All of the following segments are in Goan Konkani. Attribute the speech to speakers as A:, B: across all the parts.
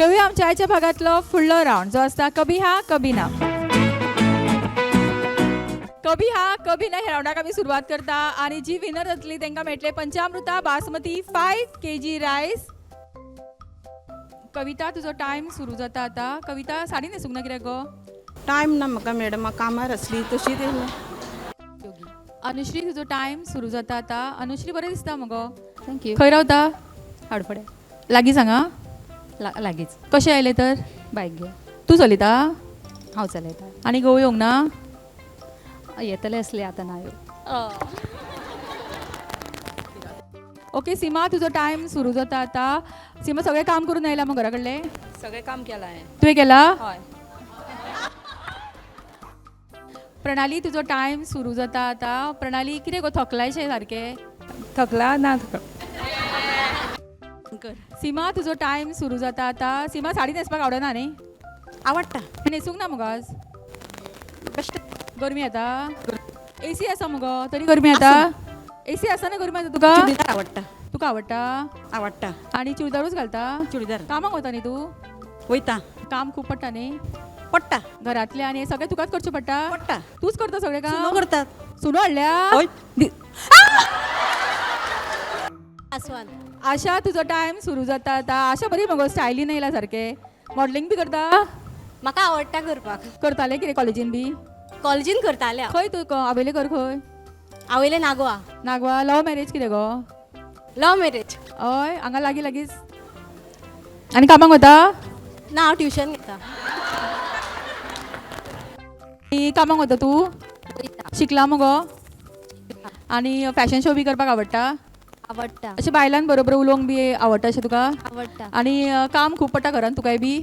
A: खेळुया आमच्या आयच्या भागातलो फुडलो रावंड जो आसता कभी हा कभी ना. कभी हा कभी ना ह्या रावंडाक आमी सुरवात करता आनी जी विनर जातली तांकां मेळटले पंचामृता बासमती 5 kg rice. कविता, तुजो टायम सुरू जाता आता. कविता, साडी न्हेसूंक ना कित्याक गो?
B: टायम ना म्हाका मॅडम, हांव कामार आसली तशी ती.
A: अनुश्री, तुजो टायम सुरू जाता आता. अनुश्री, बरें दिसता मगो.
C: Thank you.
A: खंय रावता?
C: हडफडे.
A: लागीं सांगा.
C: लागींच.
A: कशें आयलें तर?
C: बायक घेवन.
A: तूं चलयता?
C: हांव चलयता.
A: आनी घोव येवंक ना?
C: येतले आसले, आतां ना यो.
A: ओके सीमा, तुजो टायम सुरू जाता आता. सीमा, सगळें काम करून आयला मग घरा कडलें?
D: सगळें काम केलां हांवें.
A: तुवें केला?
D: हय.
A: प्रणाली, तुजो टायम सुरू जाता आता. प्रणाली, कितें गो, थकलायशें सारकें?
D: थकला ना थकला.
A: सीमा, तुजो टायम सुरू जाता आता. सीमा, साडी न्हेसपाक आवडना न्ही?
B: आवडटा.
A: न्हेसूंक ना मगो आज?
B: बेश्ट.
A: गरमी येता? एसी आसा मगो, तरी गरमी येता? एसी आसा ना गरमी येता तुका?
B: चुडीदार आवडटा.
A: तुका आवडटा?
B: आवडटा.
A: आनी चुडीदारूच घालता?
B: चुडीदार.
A: कामाक वता न्ही तूं?
B: वयता.
A: काम खूब पडटा न्ही?
B: पडटा.
A: घरातलें आनी हें सगळें तुकाच करचें पडटा?
B: पडटा.
A: तूच करता सगळें
B: सुनो
A: काम?
B: करतात.
A: सुनो हाडल्या?
B: हय.
E: आसवान.
A: आशा, तुजो टायम सुरू जाता आता. आशा, बरी मगो, स्टायलीन येयला सारकें. मॉडलिंग बी करता?
E: म्हाका आवडटा करपाक.
A: करतालें कितें कॉलेजीन बी?
E: कॉलेजीन करतालें हांव.
A: खंय तूं आवयलें घर खंय?
E: आवयलें नागवा.
A: नागवा. लव मॅरेज कितें गो?
E: Love marriage.
A: हय, हांगा लागीं लागींच. आनी कामाक वता?
E: ना, हांव ट्युशन घेता.
A: आनी कामाक वता तूं?
E: वयता.
A: शिकला मगो? आनी फॅशन शो बी करपाक आवडटा?
E: आवडटा.
A: अशें बायलां बरोबर उलोवंक बी आवडटा अशें तुका?
E: आवडटा.
A: आनी काम खूब पडटा घरान तुकाय बी?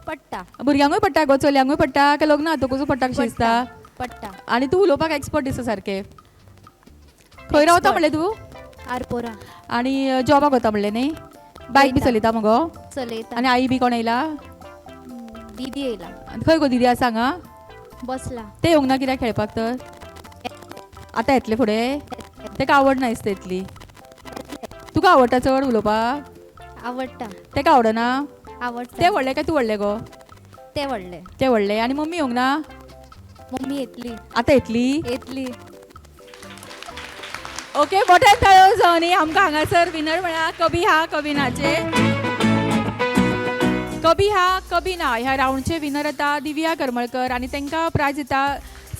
E: पडटा.
A: भुरग्यांकूय पडटा गो, चलयांकूय पडटा काय लग्न जातकूच पडटा कशें दिसता?
E: पडटा.
A: आनी तूं उलोवपाक एक्सपर्ट दिसता सारकें. खंय रावता म्हणलें तूं?
E: आरपोरा.
A: आनी जॉबाक वता म्हणलें न्ही? बायक बी
E: वयता.
A: चलयता मगो?
E: चलयता.
A: आनी आई बी कोण येयला?
E: दिदी येयला.
A: खंय गो दिदी आसा हांगा?
E: बसला.
A: ते येवंक ना कित्याक खेळपाक तर? आतां येतले फुडें. तेका आवड ना दिसता इतली. तुका आवडटा चड उलोवपाक?
E: आवडटा.
A: तेका आवडना?
E: आवडटा.
A: ते व्हडले काय तूं व्हडलें गो?
E: ते व्हडले.
A: ते व्हडले. आनी मम्मी येवंक ना?
E: मम्मी येतली.
A: आतां येतली?
E: येतली.
A: ओके, मोठ्यान ताळयो जावनी आमकां हांगासर विनर म्हळ्यार कभी हा कभी नाचे. कभी हा कभी ना ह्या रावंडचे विनर येता दिव्या करमळकर आनी तांकां प्रायज दिता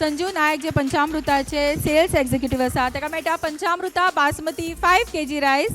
A: संजीव नायक, जे पंचामृताचे सेल्स एक्झिक्युटीव आसा. ताका मेळटा पंचामृता बासमती 5 kg rice.